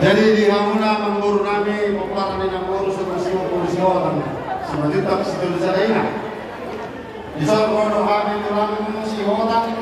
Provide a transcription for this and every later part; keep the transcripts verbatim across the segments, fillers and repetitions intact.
Jadi di hamuna amangboru nami, pomparan ni namboru, suhut si Otang Simanjuntak Sitolu Sada Ina. Dison ro do hami tulang Sihotang,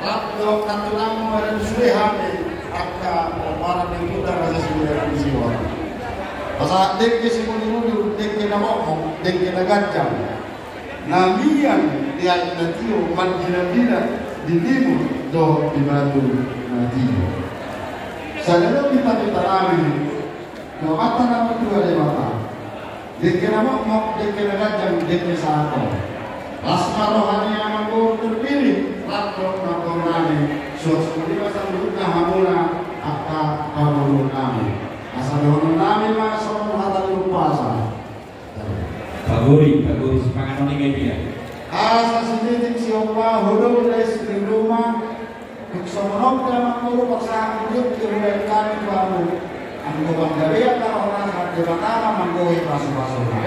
rap dohot nantunanmu, bahen sude hami angka pomparan ni Ompunta Raja Simanjuntak Sihotang. Pasahat dengke simudurudur, dengke na mokmok, dengke na ganjang, na mian di aek na tio, mandinandinan di limur dohot di batu na tio. Sai na dong pinta-pinta nami tu Amanta na martua Debata. Dengke na mokmok, dengke na ganjang, dengke sahat on. Las ma roha ni amangboru terpilih rap dohot namboru nami, suang songon i ma saluhutna hamuna angka pamoruon nami. Asa dohonon nami ma songon hata ni umpasa. Pagori, pagori sipanganon i, ngai dia. Asa sititik siompa, hodong da istri rumah. Tung songon on pe amangboru, pasahat dengke hubahen hami tu hamu. Anggo panggabean na rohana, Debata ma manggohi pasupasuna.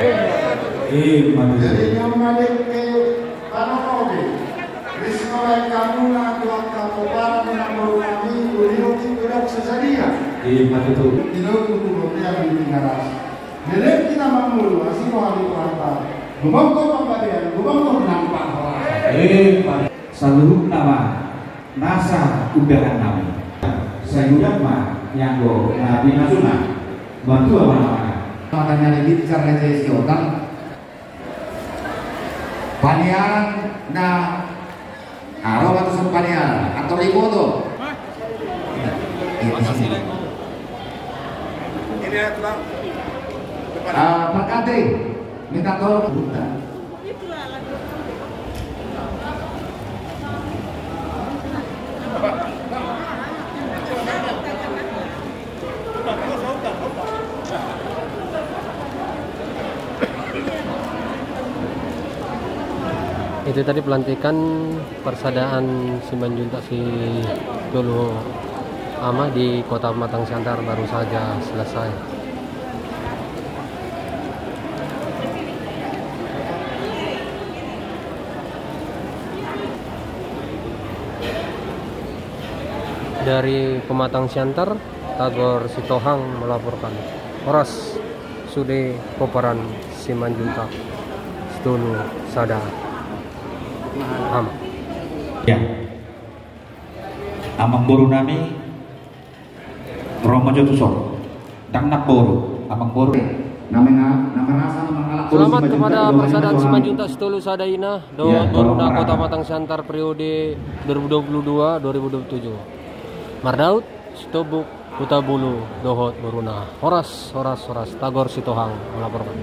Ima tutu. Jadi nion ma dengke panonobi. Ris ma bahen hamuna tu angka pomparan ni namboru nami, uli otik godang sasadia. Ima tutu. Tinogu tu bontean di Tigaras. Leleng hita mangolu, asi roha ni Tuhanta. Gumodang panggabean, gumodang nang panghorasan. Ima. Saluhutna ma nasa undangan nami. Sai godang ma nian do na pinasuna. Martua ma na mangan. Matanya lagi bicara Raja Siotang. Paniaran na, ah, ro ma tu son paniaran. Antor iboto. Ini ya, Bang. Ah, Pak Kadri, minta tolong. Itu tadi pelantikan parsadaan Simanjuntak Sitolu Ama di Kota Pematang Siantar baru saja selesai. Dari Pematang Siantar, Tagor Sitohang melaporkan. Horas sude pomparan Simanjuntak Sitolu Sada Ama. Ya. Amangboru nami, ro ma jo tu son. Dang namboru, amangboru. Selamat kepada parsadaan Simanjuntak Sitolu Sada Ina dohot boruna Kota Pematang Siantar periode dua ribu dua puluh dua dua ribu dua puluh tujuh. Mardaud Sitombuk Hutabulu dohot boruna. Horas, horas, horas. Tagor Sitohang melaporkan.